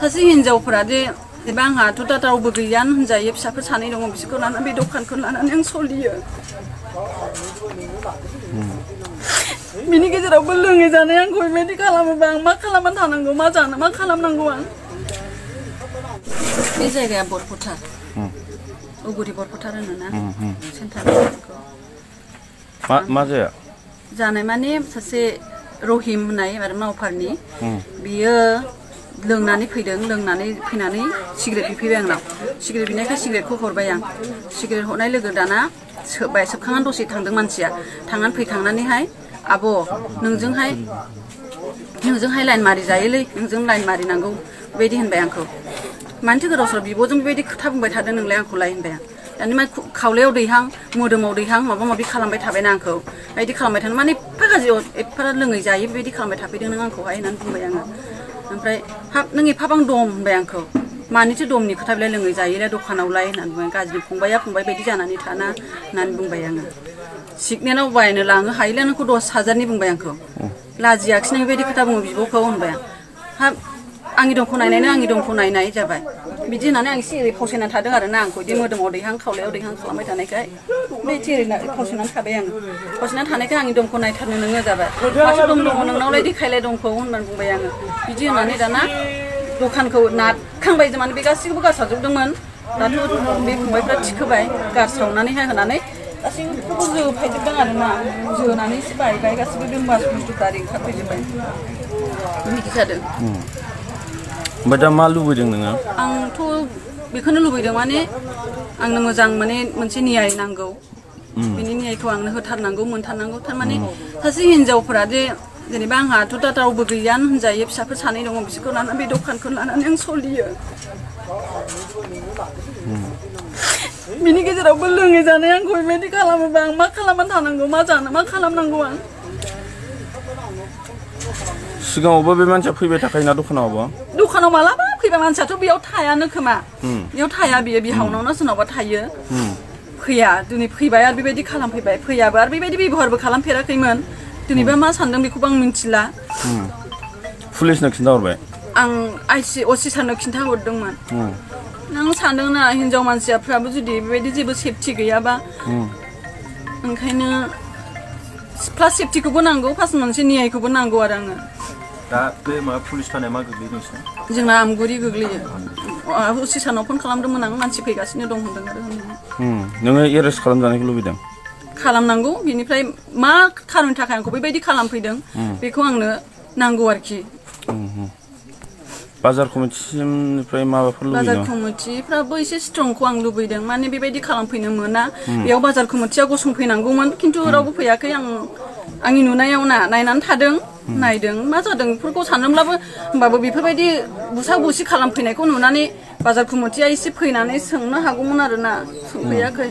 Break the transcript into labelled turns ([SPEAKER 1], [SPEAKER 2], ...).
[SPEAKER 1] सासे हिनजावफोरा दे जेनेबा आंहाथ' दा रावबो गैयानो होनजायो फिसाफोर सानै दङ बिसोरखौ लानानै बे दखानखौ लानानै आं सोलियो बिनि गेजेरावबो लोङै जानाय आंखौ बेबायदि खालामोबा आं मा खालामनानै थानांगौ मा जानो मा खालामनांगौ आं बे जायगाया बरफथार उगुरि बरफथार होनोना सेन्टार
[SPEAKER 2] मा जाया
[SPEAKER 1] जानाय माने सासे रहिम होननाय आरो मावफारनि बियो लोंनानै फैनानै सिगारेट बिफैबाय आंनाव सिगारेट बिनायखाय सिगारेटखौ हरबाय आं सिगारेट हरनाय लोगो दाना सोबखांनानै दसे थांदों मानसिया थांनानै फैखांनानैहाय आब' नोंजोंहाय लाइन मारि जायोलै नोंजों लाइन मारिनांगौ बेबायदि होनबाय आंखौ मानोथो गोदाव सोराव बिब'जों बेबायदि खोथा बुंबाय थादों नोंलाय आंखौलाय होनबाय आं दानि मा खावलायाव दैहां मोदोमाव दैहां माबा माबि खालामबाय थाबायना आंखौ बेबायदि खालामबाय थानो माने एफा गाज्रियाव एफा लोङै जायो बेबायदि खालामबाय थाफैदों नों आंखौहाय होननानै बुंबाय आङो ओमफ्राय हाब नों एफाबां दम होनबाय आंखौ मानिथो दमनि खोथा बिलाय लोङै जायोलाय दखानावलाय होननानै बुंबाय गाज्रि फंबाया फंबाय बायदि जानानै थाना होननानै बुंबाय आङो सिगनेलाव बायनो लाङो हायोला नोंखौ 10,000नि बुंबाय आंखौ लाजियाखिसै नों बेबायदि खोथा बुङो बिब'खौ होनबाय आं हाब आंनि दमखौ नायनाय जाबाय बिदि होननानै आं एसे ओरै फावसायनानै थादों आरोना आंखौ बिदि मोदोमाव दैहां खावलायाव दैहां खालामबाय थानायखाय बे एसे ओरै फावसायनानै थाबाय आङो फावसायनानै थानायखाय आंनि दमखौ नायथारनो नोङो जाबाय माथो दम दङ नोंनावलाय देखायलाय दमखौ होननानै बुंबाय आङो बिदि होननानै दाना दखानखौ नारखांबाय माने बे गासैखौबो गारसारजोबदोंमोन दाथ' बे फंबायफ्रा थिखोबाय गारस्रावनानैहाय होनानै गासैखौबो जोफायजोबदों आरोना जोनानै एसे बायबाय गासैबो दोनबास बुस्थुफ्रा ओरै ओंखारफैजोबबाय बिदि जादों
[SPEAKER 2] ओमफ्राय दा मा लुबैदों नोङो
[SPEAKER 1] आंथ' बेखौनो लुबैदों माने आंनो मोजां माने मोनसे न्याय नांगौ बिनि न्यायखौ आंनो होथारनांगौ मोनथारनांगौ थारमाने सासे हिनजावफोरा जे जेनेबा आंहाथ' दा रावबो गैयानो होनजायो फिसाफोर सानै दङ बिसोरखौ लानानै बे दखानखौ लानानै आं सोलियो बिनि गेजेरावबो लोङै जानाय आंखौ बेबायदि खालामोबा आं मा खालामनानै थानांगौ मा जानो मा खालामनांगौ आं
[SPEAKER 2] सिगाङावबो बे मानसिया फैबाय थाखायोना
[SPEAKER 1] दखानाव मालाबा फैबा मानसियाथ' बेयाव थायानो खोमा बेयाव थाया बियो बिहावनावनो सोरनावबा थायो फैया दिनै फैबाय आरो बेबायदि खालामफैबाय फैयाबो आरो बेबायदि बेबहारबो खालामफेराखैमोन दिनैबा मा सानदों बेखौबो आं मिन्थिला
[SPEAKER 2] पुलिसनो खिन्थाहरबाय आं
[SPEAKER 1] असि सारनो खिन्थाहरदोंमोन आं सानदोंना हिनजाव मानसिफ्राबो जुदि बेबायदि जेबो सेफटि गैयाबा ओंखायनो प्लास सेफटिखौबो नांगौ प्लास मोनसे न्यायखौबो नांगौ आरो आङो
[SPEAKER 2] दा बे माबा पुलिस थानाया मा गोग्लैयो नोंसिना
[SPEAKER 1] जोंना आमगुरि गोग्लैयो असि सारनाव फन खालामदोंमोन आं मानसि फैगासिनो दं होनदों आरो
[SPEAKER 2] नोङो एरेस्ट खालामजानायखौ लुबैदों
[SPEAKER 1] खालामनांगौ बिनिफ्राय मा खारननि थाखाय आंखौ बेबायदि खालामफैदों बेखौ आंनो नांगौ आरोखि
[SPEAKER 2] बाजार कमिटिनिफ्राय माबाफोर लुबैदों
[SPEAKER 1] बाजार कमिटिफ्राबो एसे स्ट्रंखौ आं लुबैदों माने बेबायदि खालामफैनो मोना बेयाव बाजार कमिटिया गसंफैनांगौमोन खिन्थु रावबो फैयाखै आंनि नुनायाव नायनानै थादों नायदों मा जादों बेफोरखौ सानदोंब्लाबो होमबाबो बेफोरबायदि बुसा बुसि खालामफैनायखौ नुनानै बाजार कमिटिया एसे फैनानै सोंनो हागौमोन आरोना सोंफैयाखै